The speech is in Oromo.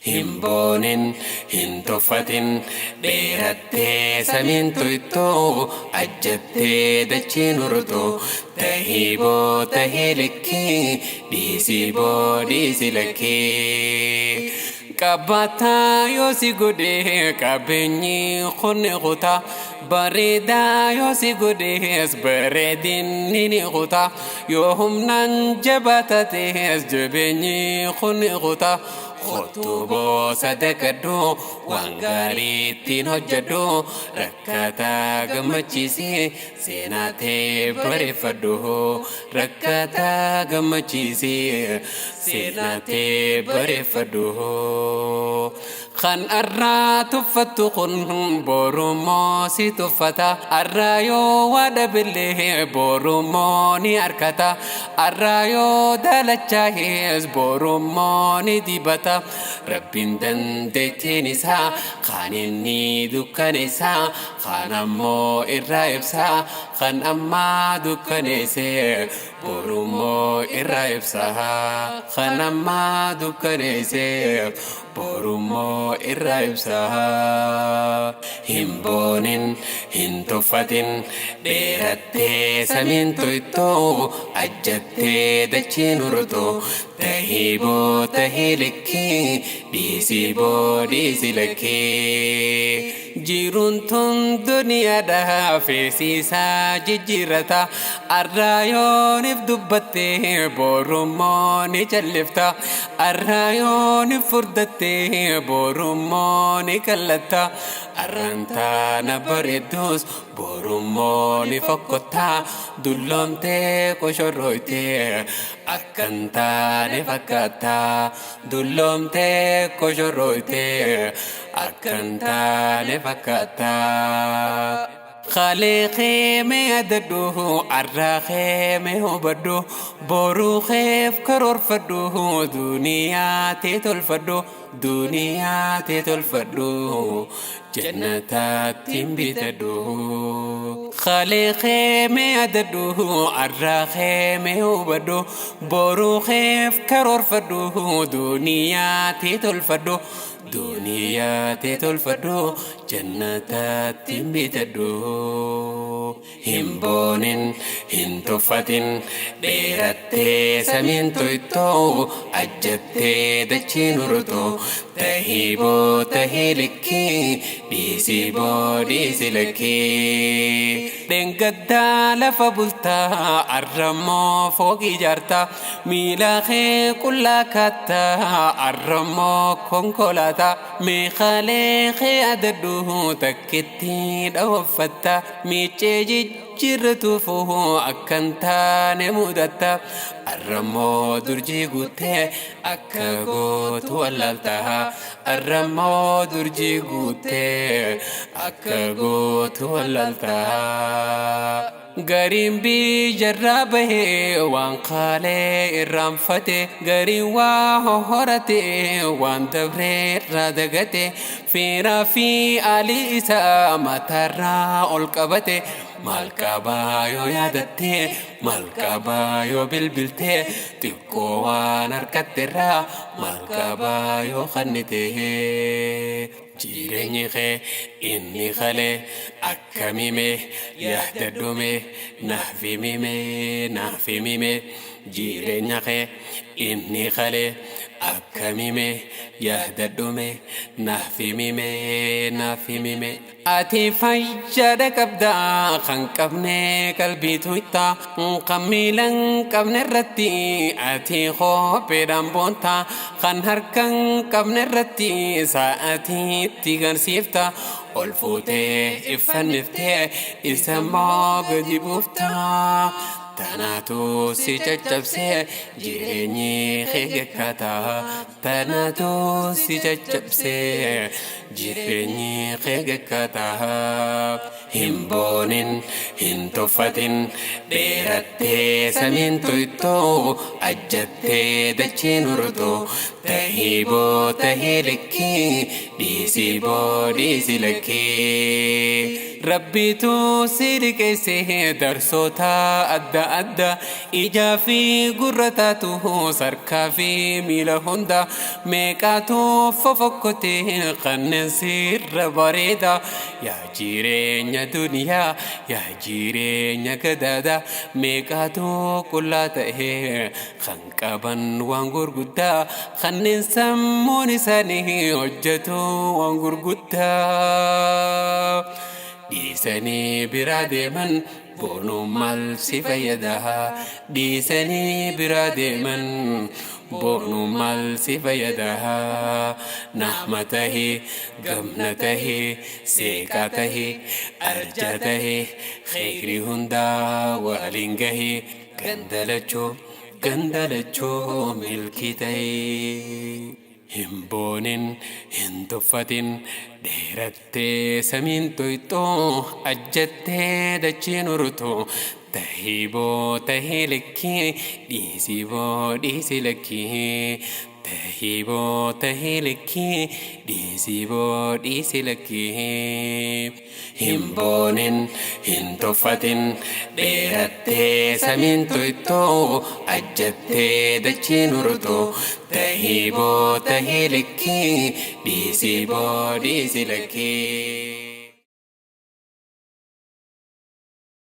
Hin boonin, hin tuffatin, dheerattee samiin tuyxuu, ajjattee dachiin urtuu, tahii boo tahii likkii, dhiisii boo dhiisi lakkii. Qabbataa yoo si godhe qabeenyi kun kutaa, bareedaa yoo si godhes bareedinni ni kutaa, yoo humnaan jabaatates jabeenyi kun kutaa. Kottu boo sadaqadhu, waan gaarii ittiin hojjedhu, rakkataa gammachiisi, seenaa tee bareeffadhu. Rakkataa gammachiisi, seenaa tee bareeffadhu. Kan arraa tuffattu kun borummoo si tuffata. Arraa yoo waa dhabillee borummoo ni argata. Arraa yoo dalachaa'es borummoo ni dibata. Rabbiin dandeettiin isaa kan inni dukkaneessa, kan ammoo irraa ibsa, kan ammaa dukkaneesse borummoo irraa ibsa. Kan ammaa dukkaneesse borummoo irraa ibsa. Hin boonin, hin tuffatin, dheerattee samiin tuyxuu, ajjattee dachiin urtuu, tahii boo tahii likkii, dhiisii boo dhiisi lakkii. Jiruun tun duniyaadha feesiisaa jijjiirrata. Arraa yoonif dubbattee borummoo ni callifta. Arraa yoonif furdattee borummoo ni kallatta. Arraan taana bareeddus borummoo ni fokkottaa. Dulloomtee koshorrooytee akkan taane fakkaata. Dulloomtee koshorrooytee akkan taane fakkaata. Kalee keemee yaadadhu, arraa keemee hubadhu, boruu keef karoorfadhu, duniyaa tee tolfadhu, duniyaa tee tolfadhu, jannataattiin bitadhu. Kalee keemee yaadadhu, arraa keemee hubadhu, boruu keef karoorfadhu, duniyaa tee tolfadhu, duniyaa tee tolfadhu, jannataattiin bitadhu. Hin boonin, hin tuffatin, dheerattee samiin tuyxuu, ajjattee dachiin urtuu, tahii boo tahii likkii, dhiisii boo dhiisi lakkii. Dheengaddaa lafa bultaa, arrammoo fooqii ijaarta, miila kee qullaa kaattaa, arrammoo konkolaataa, meeshaalee kee adadhu takkitti dhawaffatta, miiccee jijjiirratuufu akkan taane mudatta. Arrammoo durjii guuttee akka gootu wallaalta. Arrammoo durjii guuttee akka gootu wallaalta. Gariin biyyarraa bahee waan qaalee irraanfate, gariin waa hohorate waan dabree irraa dagate, fiiraa fi aalii isaa mataarraa ol qabate. Maal qabaa yoo yaadatte, maal qabaa yoo bilbilte, xiqqoo waan harkatterraa maal qabaa yoo kannite. Jireenyi kee inni kalee akkamime, yaadadhume, naaf himime, naaf himime. Jireenya kee inni kalee akkamime, yaadadhume, naaf himime, naaf himime. Ati fayyaadha qabdaa kan qabne qalbii tuytaa, kan miila hin qabne irratti ati kopheedhaan boonta, kan harka hin qabne irratti sa'aatiitti garsiifta. Ol fuutee iffanniftee isa immoo gadi buufta. Tanaatu si caccabsee jireenyi kee gekkaata. Tanaatu si caccabsee Jireenyi kee gakkataa. Hin boonin, hin tuffatin, dheerattee samiin tuyxuu, ajjattee dachiin urtuu. Tahii boo tahii likkii, dhiisii boo dhiisi lakkii. Rabbiitu si liqeesse darsoota adda adda, ijaa fi gurra taatu, sarkaa fi miila hunda. Meeqaatu fofokkote kanneen sirra bareeda? Yaa jireenya duniyaa, yaa jireenya gadaada, meeqaatu qullaa ta'e kan qaban waan gurguddaa, kanneen sammuun isaanii hojjetu waan gurguddaa dhiisanii biraa deeman. Boonuun maal si fayyada? Dhiisanii biraa deeman, boonuun maal si fayyada? Nahma tahi, gamna tahi, seeqaa tahi, arjaa tahi, kheyrii hundaa waliin gahi. Gandalachuu, gandalachuu milkii tahi. Hin boonin, hin tuffatin, dheerattee samiin tuyxuu, ajjattee dachiin urtuu. Tahii boo tahii likkii, dhiisii boo dhiisi lakkii. Tahii boo tahii likkii, dhiisii boo dhiisi lakkii. Hin boonin, hin tuffatin, dheerattee samiin tuyxuu, ajjattee dachiin urtuu. Tahii boo tahii likkii, dhiisii boo dhiisi lakkii.